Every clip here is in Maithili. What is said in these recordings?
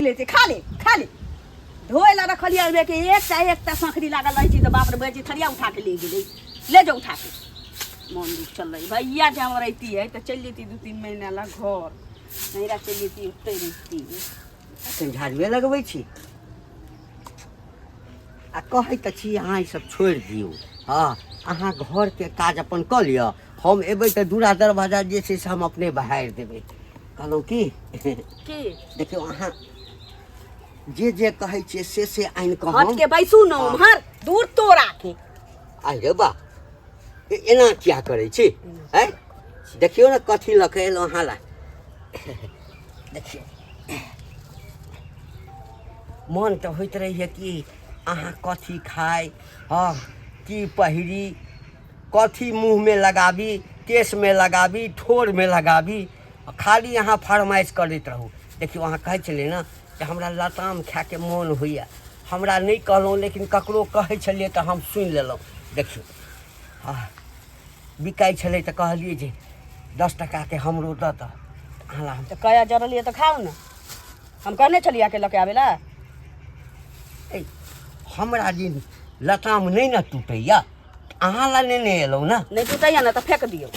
लेते खा ले खा ले। धोए ला रखलियै ओहिमे के एकटा एकटा सखरी लागल रहै छै तऽ बाप रे बेटी थरिया उठा के ले गेलै। ले जाओ उठा के। मन दुख चल रही भैया जे हम रहितियै तऽ चलि जैती 2-3 महीना ला घर, नैहरा चलि जैती, ओतै रहिती। एखन झाड़ुए लगबै छी आ कहै तऽ छी अहाँ ईसब छोड़ि दियौ। हँ, अहाँ घरके काज अपन कऽ लिअ, हम एबै तऽ दूरा दरवाजा जे छै से हम अपने बहारि देबै। कहलहुँ की की देखियौ अहाँ जे जे कहै छियै से से आनि कऽ हट के बैसू न उम्हर दूर तोरा के। आहि रे बा, एना किया करै छी? आँय देखियौ ने कथी लऽ कऽ एलहुँ अहाँ लए। देखियौ मन तऽ होइत रहैए कि अहाँ कथी खाइ, हँ की पहिरी, कथी मुँहमे लगाबी, केशमे लगाबी, ठोरमे लगाबी, खाली अहाँ फरमाइश करैत रहू। देखियौ अहाँ कहै छलियै ने जे हमरा लताम खायके मोन होइए, हमरा नहि कहलहुँ लेकिन ककरो कहै छलियै तऽ हम सुनि लेलहुँ। देखियौ हँ बिकाइ छलै तऽ कहलियै जे 10 टकाके हमरो दऽ दऽ, अहाँ लए हम तऽ कया जरलियै तऽ खाउ ने। हम कहने छलियै अहाँके लऽ के आबै लए। ए हमरा दिन लताम नहि ने टूटैया, अहाँ लए नेने एलहुँ ने। नहि टूटैया ने तऽ फेक दियौ।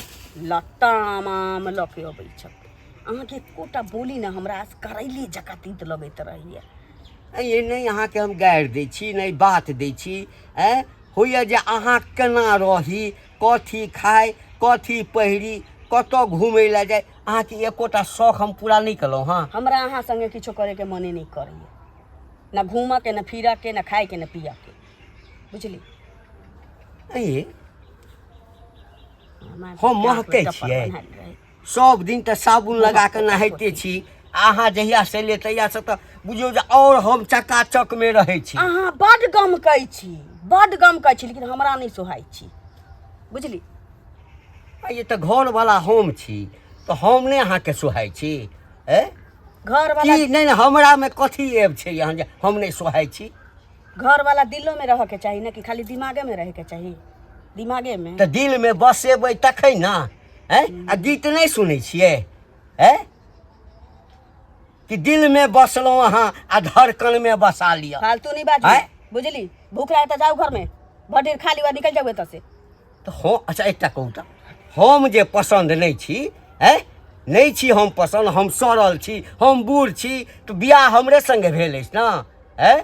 लताम आम लऽ के अबै छथि। अहाँके एकोटा बोली ने हमरा करैले जकाँ तीत लगैत रहैया। ये नहि अहाँके हम गारि दै छी, नहि बात दै छी। आँय होइए जे अहाँ केना रही, कथी खाइ, कथी पहिरी, कतऽ घुमै लए जाइ, अहाँके एकोटा शौक हम पूरा नहि केलहुँ। हँ हमरा अहाँ संगे किछो करैके मने नहि करैया, न घूमऽके, न फिरऽके, न खाइके, न पियऽके, बुझली? ये हम महकै छियै? सब दिन तऽ साबुन लगा कऽ नहाइते छी, अहाँ जहिया से एलियै तहिया से तऽ बुझियौ जे आओर हम चकाचकमे रहै छी। अहाँ बड्ड गमकै छी, बड्ड गमकै छी, लेकिन हमरा नहि सोहाइ छी, बुझली? ये तऽ घरवला हम छी तऽ हम नहि अहाँके सोहाइ छी? ए घरवला की नहि, हमरामे कथी एब छै यहाँ जे हम नहि सोहाइ छी? घरवला दिलोमे रहऽके चाही ने कि खाली दिमागेमे रहैके चाही? दिमागेमे तऽ दिलमे बसेबै तखन ने। हैं आ गीत नहि सुनै छियै? हैं कि दिलमे बसलहुँ अहाँ आ धड़कनमे बसा लिअ। फालतू नहीं बाजू, बुझली? भूख लागल तऽ जाउ घरमे, भरि ढेर खा लिअ, निकल जाउ एतऽ से। तऽ हम अच्छा एकटा कहू तऽ, हम जे पसन्द नहि छी, हैं नहि छी हम पसन्द, हम सड़ल छी, हम बूढ़ छी, तऽ बियाह हमरे संगे भेल अछि ने? हैं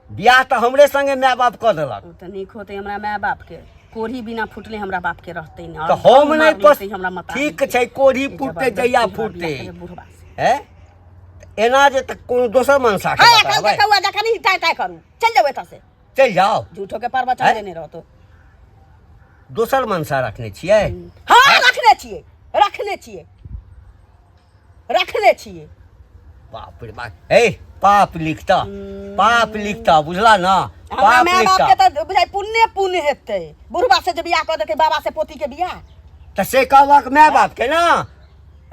बियाह तऽ हमरे संगे माय बाप कऽ देलक। ओ तऽ नीक होतै हमरा माय बाप के, कोढ़ी बिना फुटले हमरा बाप के रहतै ने। तऽ हम नहि पस हमरा मता ठीक छै, कोढ़ी फुटतै जहिया फुटतै। हैं एना जे तऽ कोनो दोसर मनसा के बताबै। देखौआ जखन ही टाइ टाइ करू, चलि जाउ एतऽ से। चलि जाउ, झूठो के प्रवचन देने रहतो। दोसर मनसा रखने छियै? हाँ रखने छियै, रखने छियै, रखने छियै। बाप रे बाप, ए पाप लिखता, पाप लिखता, बुझला ना? हमरा माय बाप के तऽ बुझाइ पुण्य पुण्य हेतै बुढ़बा से जे बियाह कऽ देलकै, बाबा से पोती के बियाह। तऽ से कहलक माय बाप के ना?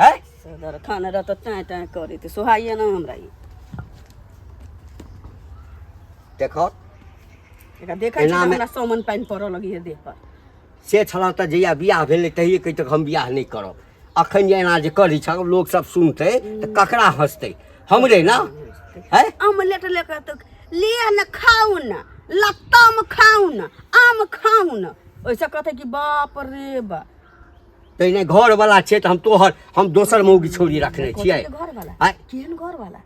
हैं सदर खान रहत टाँय टाँय करैत सोहाइए ना हमरा ई। देखो एकरा देखै छी हमरा 100 मन पानि पड़ऽ लगैए देह पर। से छलऽ तऽ जहिया बियाह भेलै तहिये कहितक हम बियाह नहि करब। अखन जे एना जे करै छह लोक सब सुनतै तऽ ककरा हँसतै? हमरे ना? हैं ऑमलेट लेके तऽ लिअ ने, खाउ ने, लत्ताम खाउ ने, आम खाउ ने, ओहिसँ कहतै कि बाप रे बा। तहिने घरवला छै तऽ हम तोहर हम दोसर मौगी छौरी रखने छियै। घरवला केहन घरवला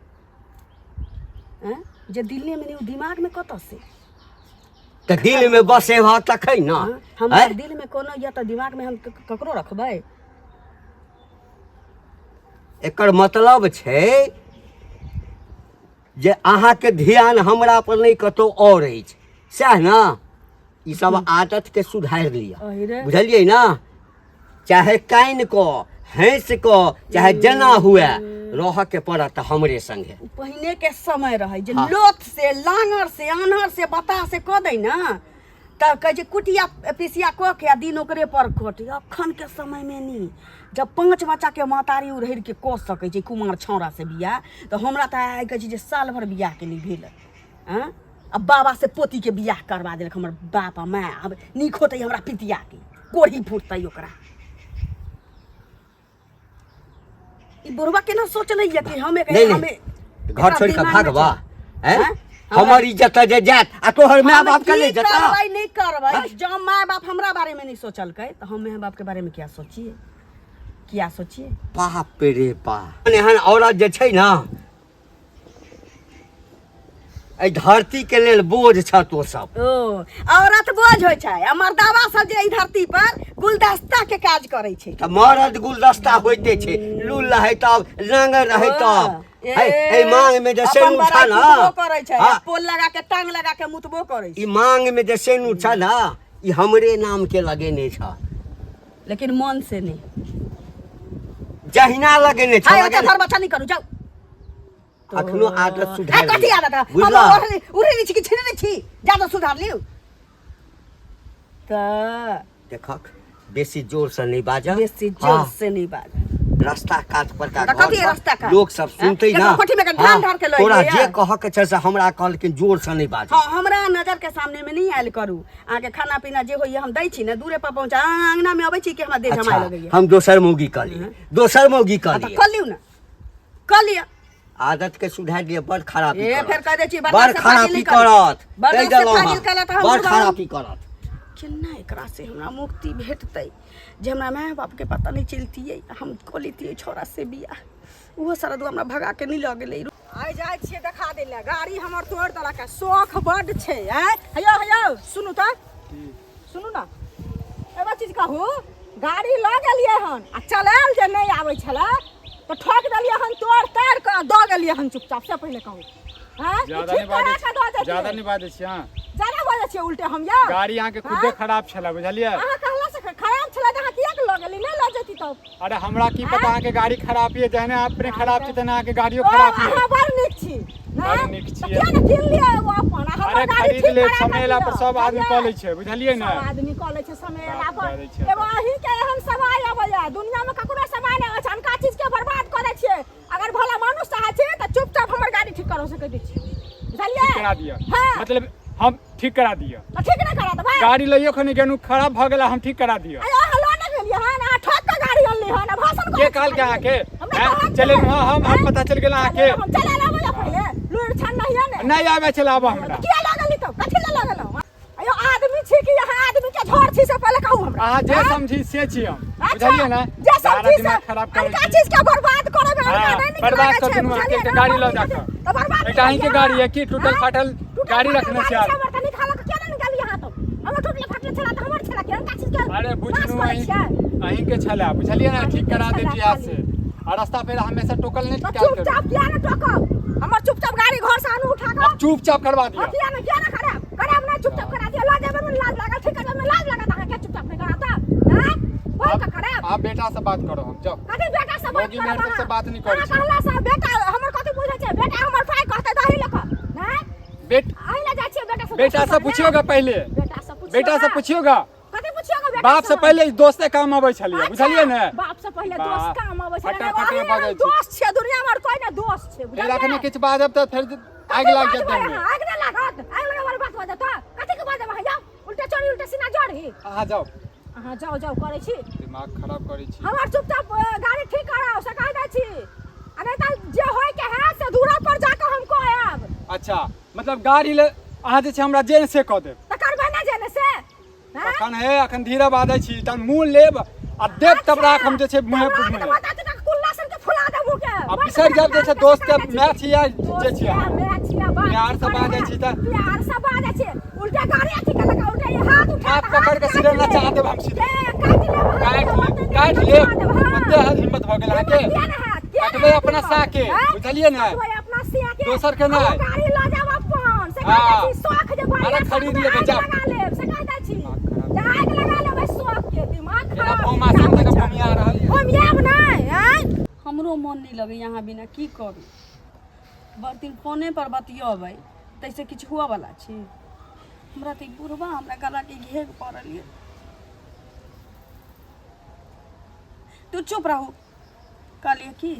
जे दिल्लीमे नहि दिमागमे कतऽ से? तऽ दिलमे बसेबह तखन ने। हमरा दिलमे कोनो यऽ तऽ दिमागमे हम ककरो रखबै? एकर मतलब छै जे अहाँके ध्यान हमरा पर नहि कतौ आओर अछि, सएह ने? ई सब आदतके सुधारि लिअ, बुझलियै ने? चाहे कानि कऽ हँसि कऽ चाहे जेना हुए रहऽके पड़त हमरे संगे। पहिने के समय रहै जे लोथ से लांगर से आन्हर से बता से कऽ दै ने तऽ कहै छै कुटिया पिसिया कऽ के आ दिन ओकरे पर कटे। अखन के समय मे नी जब 5 बच्चा के महतारी उड़हरि के कऽ सकै छै कुमार छौड़ा से बियाह, तऽ हमरा तऽ आइ कहै छै जे साल भरि बियाह के नहि भेल। आँ आ बाबा से पोती के बियाह करवा देलक हमर बाप आ माय। आब नीक होतै हमरा पितिया के, कोढ़ी फूटतै ओकरा। ई बुढ़वा केना सोचलै कि हम एक हमें घर छोड़ि कऽ दिमाग मे भागबा छै। हैं हैं? हमर इज्जत जे जायत आ तोहर माय हम बाप के की नहि जेता करबै नहि करबै जँ माय बाप हमरा बारे में नहीं सोचलकै तऽ हम माय बाप के बारे में क्या सोचिए किया सोचिए बाप रे बाप एहन औरत जे छै ने एहि धरती के लेल बोझ छ तो सब ओ औरत बोझ होइ छै आ मर्दावा सब जे एहि धरती पर गुलदस्ता के काज करै छै तऽ मरद गुलदस्ता होइते छै लूल रहै तब नांगर रहै तब ए, है एहि मांग में जे अपन सेनुर बड़ाई छ न मुतबो करै छै हाँ, पोल लगा के टांग लगा के मुतबो करै छै ई मांग में जे सेनुर छ न ई हमरे नाम के लगेने छ लेकिन मन से नहीं जहिना लगेने छ हाय ओते लगेने घर बच्चा नहीं करू जाओ अखनो आदत सुधार कथी आदत है? हम बुझला उड़े नहीं छी कि छिने नहीं छी ज्यादा सुधार लियौ तऽ देखक बेसी जोर से नहीं बाजह बेसी जोर हाँ, से नहीं बाज रास्ता कात पर का तऽ घर कथी पर रास्ता कात? लोग सब सुनते हाँ, ना केकरो कोठी में के धान ढार के लऽ तोरा एलियै जे कह के छै से हमरा कहलखिन जोर से नहीं बाज हाँ हमरा नजर के सामने में नहीं आयल करू अहाँके खाना पीना जे होइए हम दै छी ने दूरे पर पहुँचा अहाँ अङ्गना में अबै छी कि हमरा देह अच्छा जमाए लगैए हम दोसर मौगी कहलिए दोसर मौगी हाँ, तऽ कहलिए कऽ लियौ ने कऽ लिअ आदत के सुधार दिए बड़ खराबी ए, करत। फेर कह दै छी, बड़ बर्दाश्त से फाजिल खराबी नहि करत। करत कहि बर्दाश्त से देलहुँ फाजिल हम, करत, हम बड़ बुढ़बा- खराबी करत केना एकरा से हमरा मुक्ति भेटतै जे हमरा माय बापके पता नहि चलतियै हम कऽ लेतियै छौड़ा से बियाह ओहो सारा हमरा भगा के नहि लऽ गेलै आइ जाइ छियै देखा दै लए गाड़ी हमर तोड़ि देलक है शौख बड्ड छै आँय हेयौ हेयौ सुनू तऽ सुनू ने एगो चीज कहू गाड़ी लऽ गेलियै हन आ चलायल जे नहि आबै छलै तऽ ठोकि देलियै हन तोड़ ताड़ि कऽ दऽ गेलियै हन चुपचाप से पहिले कहू आँय कि ज्यादा ठीक नहि करा बाजै कऽ दऽ छी ज्यादा जैतियै नहि बाजै छी अहाँ ज्यादा बाजै छियै उल्टे हम यौ गाड़ी अहाँके खुदे खराब छलै बुझलियै अहाँ कहला से खराब छलै तऽ अहाँ किएक लऽ गेली नहि लऽ जैती तब अरे हमरा की पता अहाँके गाड़ी खराब यऽ जहने अहाँ अपने खराब छी तेहने अहाँके गाड़ियो ओ खराब यऽ अहाँ बड़ नीक छी बड़ नहि? नीक तऽ छियै। किया ने कीन लिअ एगो अपन आ हमर अरे गाड़ी खरीद ठीक लेब करा कऽ समय एला पर दिअ, सब आदमी कऽ लै बुझलियै? छै बुझलियै ने सब आदमी कऽ लै छै समय एला बात पर करै छै। एगो अहीं के एहन समय अबैया दुनिया में ककरो समय नहि अछि अनका चीज के बर्बाद कऽ दै छियै अगर भला मानुस चाहै छी तऽ चुपचाप हमर गाड़ी ठीक करो से कहि दै छी बुझलियै ठीक करा दिअ हाँ मतलब हम ठीक करा दिअ तऽ ठीक नहि करा देबै गाड़ी लइयो खनी गेलहुँ खराब भऽ गेला हम ठीक करा दिअ अरे अहाँ लऽ नहि गेलियै हन अहाँ ठोक कऽ गाड़ी अनली हन आ भाषण के करै कहलकै अहाँके हमरा हैं? कहत चले नहि। हँ हम पता चलि गेल अहाँके हम चला लाबै पहिले लुरि छन नहिये ने नहि आबै चलाबऽ हमरा किया लागल तब कथी लए लागल अयो आदमी छी कि यहाँ आदमी के झोर छी से पहले कहू हमरा अहाँ जे हाँ? समझी से छी हम अच्छा, बुझलियै ने जे सारा समझी से दिमाग खराब करै अनका छी चीज के बर्बाद करे में अनका हाँ, नहीं नीक बर्बाद लागै कऽ छै दुनू अहाँके बुझलियै एकटा ने? गाड़ी लऽ बर्बाद जाकऽ तऽ बर्बाद एकटा अहींके करियै गाड़ी है की टूटल हाँ? फाटल टूटल गाड़ी फाटल रखने गाड़ी छी छै आप हमर तऽ निकालऽ के किया नहि निकालियै अहाँ तऽ हमर टूटल फाटल छला तऽ हमर छला कि अनका चीज के अरे नाश बुझलू करै अहीं छियै अहींके छलै बुझलियै ने ठीक करा छलै देती आज खाली। से आ रास्ता पे हमेशा टोकल नहि तऽ कयल करू चुपचाप किया ने टोकब हमर चुपचाप गाड़ी घर से आनू उठा कऽ अब चुपचाप करवा दिअ हाँ, किया ने किया ने करायब करायब नहि चुपचाप करा दिअ लऽ जेबै मे लाज लागल ठीक करबै मे लाज लागत अहाँके चुपचाप नहि कराता हैं बोल कऽ करायब आप बेटा से बात करो हम जाओ कथी बेटा से बात मौगी करब मेहर सबसे अहाँ? बात नहि करै अहाँ छी। कहला से बेटा हमर कथी बुझै छै बेटा हमर पाइ कहतै दही लऽ कऽ नहि बेट अहीं लए जाइ छियै बेटा से बेटा से पूछियोगा पहिले बेटा से पूछियोगा बेटा से पूछियोगा कथी पूछियोगा बेटा बाप से पहिले दोस्ते काम अबै छलियै अच्छा, बुझलियै ने बाप से पहिले बाप, दोस्त काम अबै छलै फटा एगो फटे अहीं बाजै एहन छी। दोस्त छै दुनिया मे और कोई ने दोस्त छै फेर बुझलियै अखने किछु बाजब तऽ फेर आगि लागि जायत देहमे आगि नहि लागत आगि लगे वाला बात बाजत कथी के बाजब अहाँ जाउ उल्टा चोरी उल्टा सीना जोड़ी अहाँ जाउ अहाँ जाउ जाउ करै छी दिमाग खराब करै छी हमर चुपचाप गाड़ी ठीक कराउ से कहि दै छी आ नहि तऽ जे होय के है से दूरा पर जाके हम कहब अच्छा मतलब गाड़ी ले अहाँ जे छै हमरा जे ने से कऽ देब तऽ करबै ने जे ने से हैं? अखन हे अखन धीरे बाजै छी तहन मुँह लेब आ देब तब राख हम जे छै मुँहे तब मुँहे बता तू तऽ कुल्ला सन के फुला दे मुँह के आ बिसरि जायब जे छै दोस्त के माय छियै जे छियै अहाँ। माय छियै बाप प्यार से बाजै छी तऽ प्यार से बाजै छी उल्टा गाड़ी अथी केलक उल्टा ये हाथ उठा हाथ पकड़ के सीधे नचा देब हम सीधे काटि लेब काटि लेब काटि लेब ओते हिम्मत भऽ गेल अहाँके कटबै अपना साके बुझलियै ने अपना सिया के दोसर के नहि। गाड़ी लऽ जाब अपन से हाँ। कहै छी शौख जे बढ़िया अरे खरीद लेबै, जाउ। लगा लेब से कहै छी दिमाग खराब। जे आगि लगा लेबै शौख के दिमाग एना खराब भौमा सन तक भौमिया रहल यऽ। हम आयब नहि आँय हमरो मन नहि लगैए अहाँ बिना की करू भरि दिन फोनेपर बतियबै ताहिसँ किछु हुअवला छै हमरा तऽ ई बुढ़बा हमरा गलाके घेघ पड़ल यऽ तू चुप रहू कहलियै की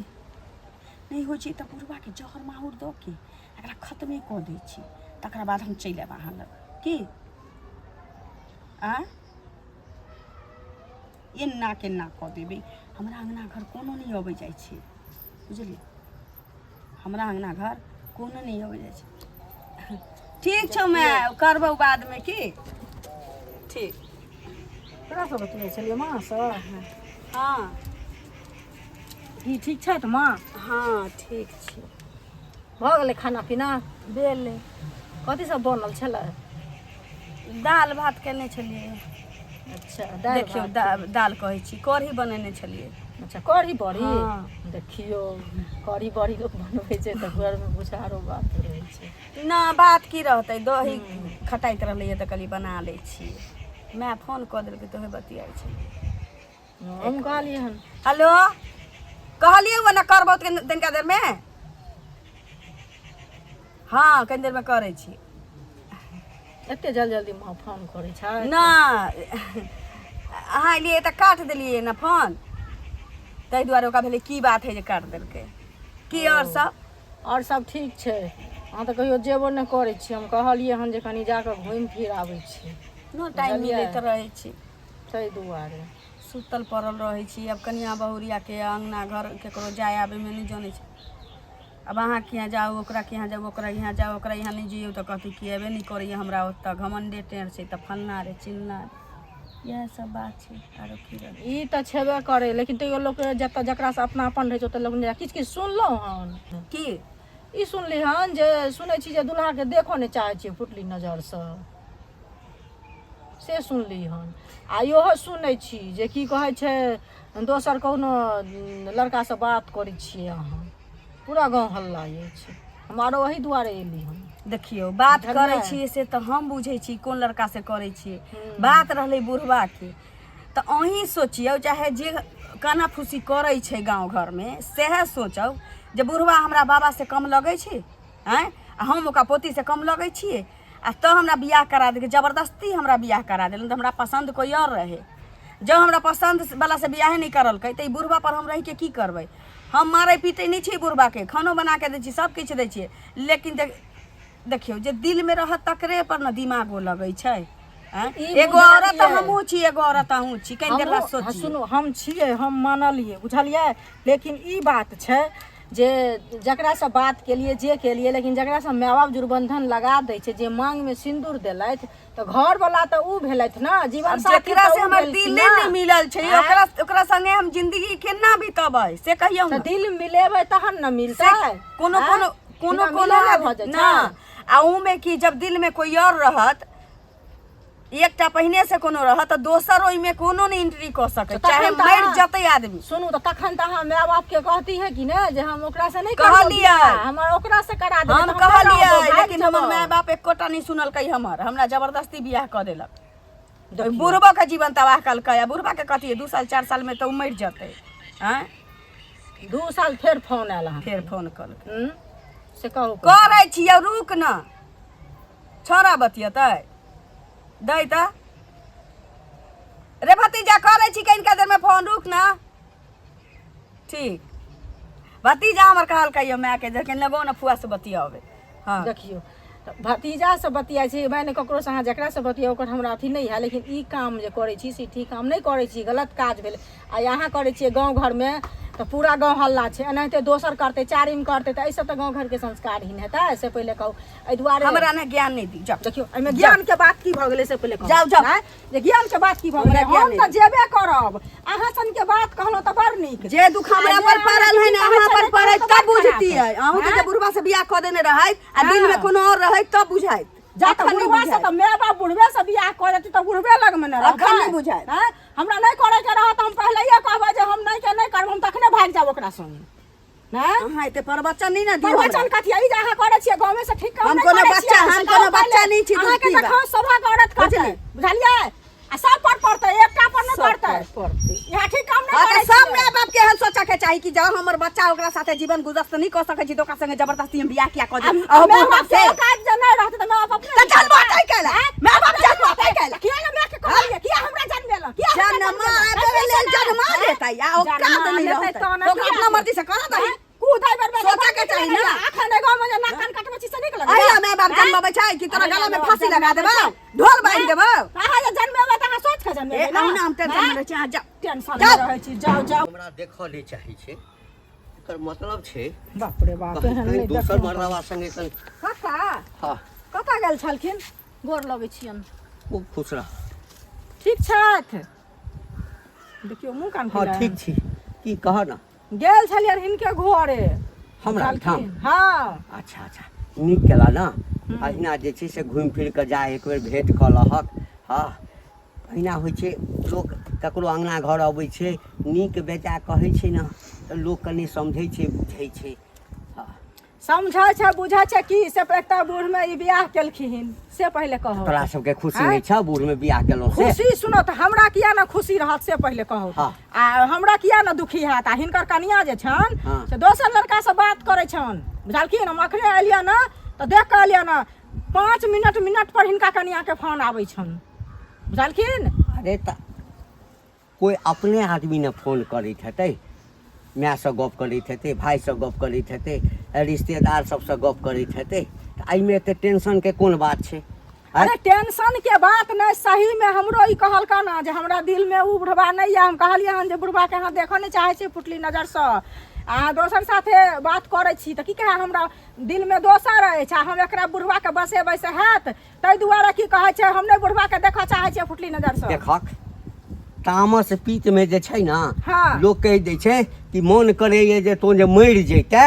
नहि होइ छै तऽ बुढ़बाके जहर माहुर दऽ के एकरा खतमे कऽ दै छी तकरा बाद हम चलि आयब अहाँ लग की आँय एना केना कऽ देबै हमरा अङ्गना घर कोनो नहि अबै जाइ छै बुझलियै हमरा अङ्गना घर कोनो नहि अबै जाइ छै। ठीक छौ माय, करबौ बादमे। की ठीक। ककरा सब बतबै छलियै? माँ सँ? हँ। की ठीक छथि माँ? हँ, ठीक छी। भऽ गेलै खाना पीना? भेलै। कथी सब बनल छलै? दालि भात केने छलियै। अच्छा, दालि। देखियौ भात। दालि कहै छी, कढ़ी बनेने छलियै। अच्छा, कढ़ी बड़ी। हँ। देखियौ, कढ़ी बड़ी लोक बनबै छै तऽ घरमे बुझारो बात रहै छै। ना, बात की रहतै? दही खटाइत रहलैए तऽ कहलियै बना लै छियै। माय फोन कऽ देलकै तऽ ओहे बतियाइ छै। हम कहलियै हन। हेलो, कहलियै ओ ने करबौ तऽ तनिका देरमे। हँ, कनि देरमे करै छी। एते जल्दी जल्दी माँ फोन करै छै? ना, अहाँ एलियै तऽ काट देलियै ने फोन, ताहि दुआरे ओकरा भेलै की बात है जे काट देलकै की। आओर सब? आओर सब ठीक छै। अहाँ तऽ कहियो जेबो नहि करै छी। हम कहलियै हन जे कनि जाकऽ घुमि फिर आबै छी। नो टाइम बुझलियै? मिलैत रहै छी। ताहि दुआरे। सुतल पड़ल रहै छी। आब कनिया बहुरियाके अङ्गना घर केकरो जाय आबैमे नहि जनै छै। आब अहाँ के यहाँ जाउ, ओकरा के यहाँ जाउ, ओकरा यहाँ जाउ, ओकरा यहाँ नहि जइयौ तऽ कहतै कि अयबे नहि करैए हमरा ओतऽ, घमण्डे टेढ़ छै तऽ फल्लाँ रे चिल्लाँ रे। इएह सब बात छै, आरो की रहै? ई तऽ छेबे करै, लेकिन तैयो लोक जतऽ जकरासँ अपनापन रहै छै ओतऽ लोक नहि। किछु किछु सुनलहुँ हन। की? ई सुनली हन जे सुनै छी जे दुल्हाके देखऽ नहि चाहै छियै फुटली नजरसँ, से सुनली हन। आ इहो सुनै छी जे की कहै छै, दोसर कोनो लड़कासँ बात करै छियै अहाँ। पूरा गाँव हल्ला अछि। हम आरो ओही दुआरे एली हन। देखियौ, बात बुझलियै? करै छियै से तऽ हम बुझै छी कोन लड़का से करै छियै। बात रहलै बुढ़बाके तऽ अहीं सोचियौ, चाहे जे काना फूसी करै छै गाँव घरमे सएह सोचौ जे बुढ़बा हमरा बाबासँ कम लगै छै? आँय, आ हम ओकरा पोतीसँ कम लगै छियै? आ तऽ हमरा बियाह करा देलकै, जबरदस्ती हमरा बियाह करा देलक। तऽ हमरा पसन्द कोइ आओर रहै। जँ हमरा पसन्द वला से बियाहे नहि करलकै तऽ ई बुढ़बा पर हम रहिके की करबै? हम मारै पीटै नहि छियै बुढ़बाके, खानो बना कऽ दै छियै, सब किछु दै छियै, लेकिन देखियौ, जे दिलमे रहत तकरे पर ने दिमागो लगै छै। आँय? ई एगो औरत बुझलियै। हमहूँ छी, एगो औरत अहूँ छी, कनि देर ला हमहूँ- हँ, सोचियौ। सुनू, हम छियै, हम मानलियै, बुझलियै, लेकिन ई बात छै जे जकरासँ बात केलियै जे केलियै, लेकिन जकरासँ माय बाप जुड़बन्धन लगा दै छै, जे मांगमे सिन्दूर देलथि, तऽ घरवला तऽ उ भेलथि ने, जीवन आब साथी जेकरा तऽ से उ हमर भेलखिन दिले ने। नहि मिलल छै, आँय? ओकरा ओकरा संगे हम जिंदगी केना बितेबै से कहियौ तऽ ने। दिल मिलेबै तहन ने से मिलतै। कोनो आँय? कोनो कोनो बिना कोनो मिलेले भऽ जाइ ना छै? आ उ में कि जब दिल में कोई और रहत, एकटा पहिने से कोनो रहत, तऽ दोसर ओहिमे कोनो नहि एंट्री कऽ सकै, तऽ चाहे तखन तऽ मरि जेतै आदमी। सुनू तऽ, तखन तऽ अहाँ माय बाप के कहती है कि ने जे हम ओकरा से नहि करबो कहलियै। बियाह, हमर ओकरा से करा देबै हम तऽ हम नहि रहबो, कहलियै, भागि लेकिन हमर जेबो। माय बाप एकोटा नहि सुनलकै हमर। हमरा जबरदस्ती बियाह कऽ देलक। देखियौ। बुढ़बो के जीवन तबाह कलकै। आ बुढ़बा के कथी, 2 साल 4 साल में तऽ ओ मरि जेतै। आँय? 2 साल फेर फोन आयल अहाँ? फेर फोन कलकै। से कहू। करै छियै, रुक न, छोड़ा बतियतै दै तऽ। रे भतीजा, करै छी कनिका देरमे फोन, रुक न। ठीक, भतीजा हमर कहलकै यौ मायके जे लगो ने फुआ से बतियाबै। हँ। देखियौ, तऽ भतीजा से बतियाइ छी, माने ककरोसँ अहाँ जकरासँ बतियाउ, ओकर हमरा अथी नहि है, लेकिन ई काम जे करै छी से ठीक काम नहि करै छी, गलत काज भेलै। आ अहाँ करै छियै गाँव घरमे तऽ पूरा गाँव हल्ला छै। एनाहिते दोसर करतै, चारिम करतै, तऽ एहिसँ तऽ गाँव घरके संस्कारहीन हेतै, से पहिले कहू। एहि दुआरे हमरा ने ज्ञान नहि दी, जाउ। देखियौ, एहिमे ज्ञान के बात की भऽ गेलै से पहिले कहू। जाउ, जाउ। आँय? जे ज्ञान के बात की भऽ हमरा गेलै? ज्ञान हम नहि तऽ जेबे करब। अहाँ सन के बात कहलहुँ तऽ बड़ नीक। जे दुख हमरा आ पर जे पड़ल है ने, अहाँ अहाँ पर की पड़ै कहै छै, तब बड़ खराब। बुझतियै। अहूँ के जे आँय? बुढ़बा से बियाह कऽ देने रहैत आ दिल में हाँ। कोनो और रहैत तब बुझाइत। जा तऽ अखन नहि बुढ़वा से बुझाइत। तऽ माय बाप बुढ़बे से बियाह कऽ देती तऽ बुढ़बे लगमे ने अखन रहबै। नहि बुझाइत। आँय? हमरा नहि करे के रहत, हम पहिलैये कहबै जे हम नहि के नहि करब, हम तखने भागि जायब ओकरा संगे। नहि अहाँ एते प्रवचन नहि ने दियौ हमरा। प्रवचन कथी? ई जे अहाँ करै छियै गाँवे से ठीक काम हम नहि कोनो करै बच्चा- छियै, हम से कोनो कहू बच्चा पहिले। नहि छी दूध अहाँके पीबा। तऽ खाउ सभक औरत करतै, बुझलियै? बुझलियै? आ सब पर पड़तै, एकटा पर नहि सब पड़तै। पर पड़तै। यहाँ ठीक काम नहि हाँ, तऽ करै सब छियै। माय बाप के एहन सोचऽ के चाही कि जँ हमर बच्चा ओकरा साथे जीवन गुजर नहि कऽ सकै छी तऽ ओकरा संगे जबरदस्ती हम बियाह किया कऽ आ देब? अहो माय बुढ़बा बाप के से औकात जे नहि रहतै तऽ माय बाप अपने तऽ जन्मतै कैला? माय बाप जन्मतै कैला? किया ने माय के कहलियै? किया हमरा जन्मेलक? किया हमरा जन्मा जन्मेलक? देबै लेल जन्मा देतै आ औकात जन्मा नहि लेतै रहतै तहन तऽ ओकरा किया अपना मर्जी से करऽ दही। कूदै बेर बेर सोचऽ के चाही ने। अखन एगो में जे नाक कान कटबै छी से नीक लगैया? अहिला माय बाप जन्मबै छै कि तोरा गला में फांसी लगा देबौ, ढोल बान्हि देबौ? अहाँ जे जन्मेबै तऽ अहाँ सोचि कऽ ए जन्मेबै ने। अहुना हम टेंशन में रहै छी, अहाँ जाउ। टेंशन जाउ। में रहै छी। जाउ, जाउ। हमरा देखऽ नहि चाहै छै। एकर मतलब छै बाप रे बाप कहीं एहन कहीं नहि दोसर देखलहुँ। मर्दाबा संगे कहीं काका हँ कतऽ गेल छलखिन गोर लगै छियनि खूब खुश रह ठीक छथि देखियौ मुँह कान हँ फुलायल। ठीक छी की कह ने गेल छलियनि हिनके घरे हमरा एहिठाम? छलखिन। हँ अच्छा अच्छा नीक केला ने अहिना जे छै से घुमि फिर कऽ जा एक बेर भेँट कऽ लहक हँ अहिना होइ छै लोक ककरो अङ्गना घर अबै छै नीक बेजा कहै छै ने तऽ लोक कनि समझै छै बुझै छै हँ समझै छै बुझै छै की से एकटा बूढ़मे ई बियाह केलखिन से पहिले कहू तोरा सबके खुशी आँय? नहि छौ बूढ़मे बियाह केलहुँ से खुशी सुनो तऽ हमरा किया ने खुशी रहत से पहिले कहू हँ। आ हमरा किया ने दुखी हैत आ हिनकर कनिया जे छनि हँ। से दोसर लड़कासँ बात करै छनि बुझलखिन हम अखने एलियै ने तऽ देख कऽ एलियै ने 5 मिनट मिनट पर हिनका कनियाके फोन आबै छनि बुझलखिन अरे तऽ कोइ अपने आदमी ने फोन करैत हेतै मायसँ गप करैत हेतै भायसँ गप करैत हेतै रिश्तेदार सबसँ गप करैत हेतै तऽ एहिमे एते टेंशनके कोन बात छै आँय? अरे टेंशन के बात नहि सही में हमरो ई कहलका ना जे हमरा दिल में उ बुढ़वा नहीं है हम कहलियै हन जे बुढ़वा के अहाँ देखऽ नहीं चाहै छी फुटली नजर से अहाँ दोसर साथे बात करै छी तऽ की कहै हमरा दिल में दोसर अछि आ हम एकरा बुढ़वा के बसेबै से हैत ताहि दुआरे की कहै छै हम नहि बुढ़वा के देखऽ चाहै छियै फुटली नजर से देखक तामस पीत में जे छै ने हाँ। लोक कहि दै छै कि मोन करैए जे तों जे मरि जैते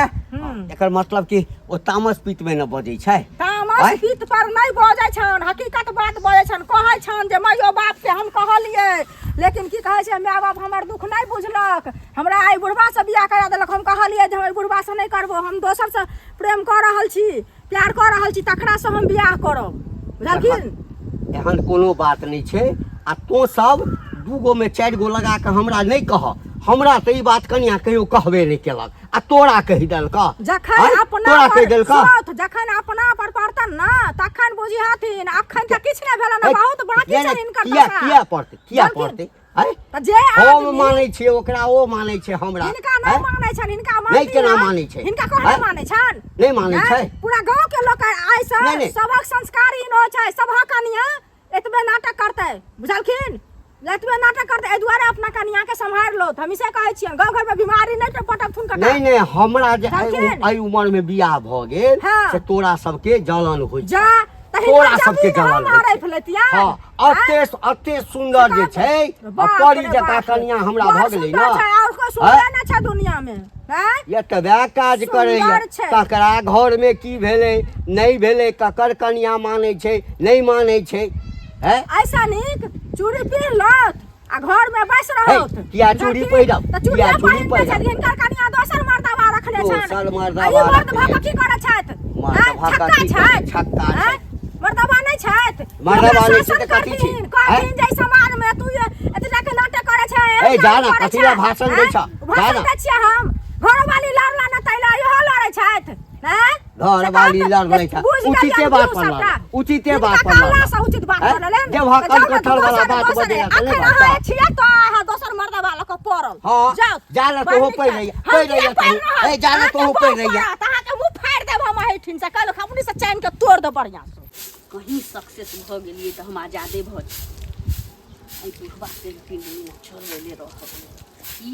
एकर मतलब कि ओ तामस पीत में ने बजै छै तामस आँय? पीत पर नहि बजै छन हकीकत बात बजै छन कहै छन जे माइयो बाप के हम कहलियै लेकिन की कहै छै माय बाप हमर दुख नहि बुझलक हमरा आइ बुढ़वा से बियाह करा देलक हम कहलियै जे हम एहि बुढ़वा से नहि करबो हम दोसर से प्रेम कऽ रहल छी प्यार कऽ रहल छी तकरासँ हम बियाह करब बुझलखिन एहन कोनो बात नहि छै आ तोँ सब दू गो में चारि गो लगा कऽ हमरा नहि कह हमरा तऽ ई बात कनिया कहियो कहबे नहि केलक आ तोरा कहि देलक जखन आँय? अपना तोरा कहि पर देलक सुनत, जखन अपना पर पड़तन ना तखन बुझिहथिन अखन तऽ किछु नहि भेलन ए, बहुत बाकी किया छनि हिनकर किया दशा। किया पड़तै किया बुझलखिन? पड़तै आँय? तऽ जे हम आदमी मानै छियै ओकरा ओ मानै छै हमरा हिनका नहि आँय? मानै छनि हिनका नहि मानती केना हन? मानै छै? हिनका कोना आँय? मानै छनि नहि मानै आँय? छै पूरा गांव के लोक आइ से नहि, नहि। सबक संस्कार इन होइ छै सबहक कनिया एतबे नाटक करतै बुझलखिन एतबे नाटक करतै एहि दुआरे अपना कनिया के सम्हारि लो हम इसे कहै छियनि गांव घर में बीमारी नहि तऽ पटकथुन कटा नहि नहि हमरा जे एहि बुझलखिन? एहि उमर में बियाह भऽ गेल हाँ। से तोरा सबके जलन होइ छै जा तऽ तोरा हिनकर सबके जमीन जलन हम होइ छै। हड़ैप लेतियनि हँ अते अते सुन्दर जे छै आ परी जकाँ कनिया हमरा भऽ गेलै ने और कोई सुन्दर नहि छै दुनिया में हैं ये तऽ वएह काज करैया सुन्दर छै। ककरा घरमे की भेलै नहि भेलै ककर कनिया मानै छै नहि मानै छै हैं ऐसा नीक चूड़ी पहिर लत आ घर में बैस रहत हे, किया चूड़ी पहिरब? तऽ चूड़िया किया चूड़ी पहिरने पहिरब? छथि हिनकर कनिया दोसर मर्दबा रखने छनि दोसर मर्दबा आ ई मर्द रखने भऽ कऽ की करै छथि मर्द आँय, भऽ कऽ छक्का की करै? छथि छक्का आँय, छथि। मर्दबा नहि छथि मर्दबा ओकरा नहि छै शासन तऽ कथी छी? करथिन, कहथिन आँय? जे समाज में तू एतना के नाटक करै छै ए, जा ना, करै कथी छै। लए भाषण दै आँय, छह? जा भाषण ना। दै छियै हम घरवाली लड़ला ना तैला इहो लड़ै छथि आँय? घरवाली से लड़लै छथि। बुझि उचिते गेलियनि बात दुनू पर सबटा। लड़ल, उचिते हिनका बात पर लड़ल। कहलासँ उचित बात आँय? पर लड़लनि। जे वहाँ तऽ जाउ ने कटहर वाला दोसर- बात दोसर- बजेला तऽ नहि अखन बात। अहाँ छियै तऽ अहाँ दोसर मर्दबा लऽ कऽ पड़ल। हाँ, जाउ। जा ने बड़ तोहूँ नीक पड़ि छै। रहिया, हम पड़ि किया रहिया पड़ि तोहूँ। रहल? ए, जा ने अहाँके तोहूँ मुँह पड़ि रहिया। पड़त, अहाँके मुँह फाड़ि देब हम एहिठिन से काल्हि अपने से चानि के तोड़ देब बढ़िआँ से। कहीं सक्सेस भऽ गेलियै तऽ हम आजादे भऽ जेबै एहि बुढ़बा से पिंडली छोड़बेले रहब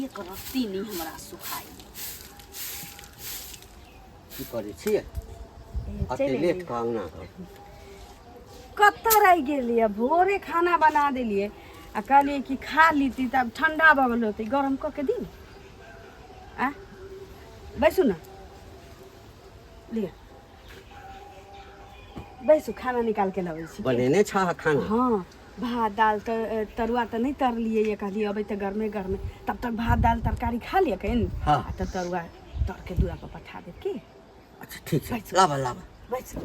एक रत्ती नहि हमरा सुखाइ की करै छियै अते लेट कऽ अङ्गना घर कतऽ रहि गेलियै भोरे खाना बना देलियै आ कहलियै कि खा लीती तब ठंडा भऽ गेल होतै गरम कऽ के दी आ बैसू ने लिअ बैसू खाना निकाल के लबै छी बनेने छह खाना हँ भात दाल तऽ तरुआ तऽ नहि तरलियै ये कहलियै अबै तऽ गरमे गरमे तब तक भात दाल तरकारी खा लिअ कनि हाँ। आ तऽ तरुआ तर के दूरा पर पठा देब की अच्छा ठीक छै लाबऽ लाबऽ बैस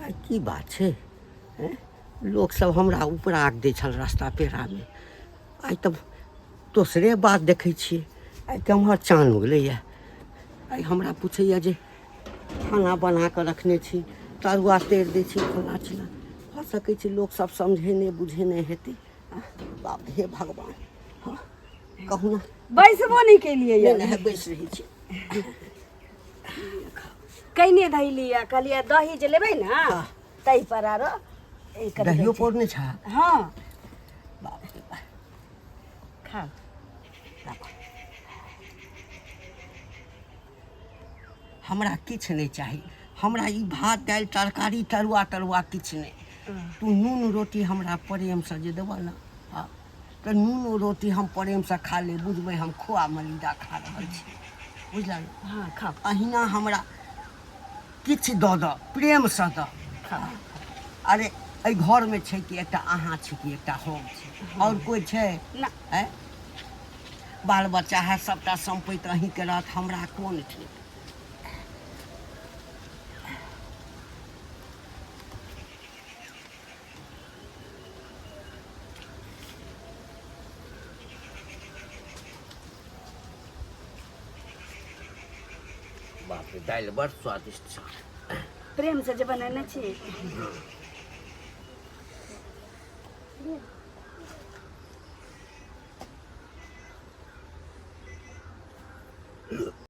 आइ की बात छै हैं लोकसभ हमरा ऊपर आग दै छल रास्ता पेड़ामे आइ तऽ दोसरे बात देखै छियै आइ केम्हर चान उगलैए आइ हमरा पूछैए जे खाना बना कऽ रखने छी तरुआ तरि दै छी फल्लाँ चिल्लाँ भऽ सकै छै लोकसभ समझै नहि बुझै नहि हेतै बाप हे भगवान हँ कहू ने बैसबो नहि केलियै नहि नहि बैस रहै छी कइने धैलियै कहलियै दही जे लेबै ने ताहि पर आरो दहियो पौरने छै हँ बाप रे बाप खाउ हमरा किछु नहि चाही। हमरा ई भात दालि तरकारी तरुआ तरुआ किछु नहि। तू नून रोटी हमरा प्रेमसँ जे देबह ने, हँ, तऽ नून रोटी हम प्रेमसँ खा लेब, बुझबै हम खोआ मलीदा खा रहल छी, बुझल ने? हँ, खाउ। अहिना हमरा किछु दऽ दऽ, प्रेमसँ दऽ। अरे एहि घरमे छै कि एकटा अहाँ छी कि एकटा हम छी, आओर कोइ छै ना। आँय, बाल बच्चा है, सबटा सम्पति अहीँके रहत, हमरा कोन ठीक। बाप रे, दालि बड़ स्वादिष्ट छै। प्रेम से जे बनेने छी।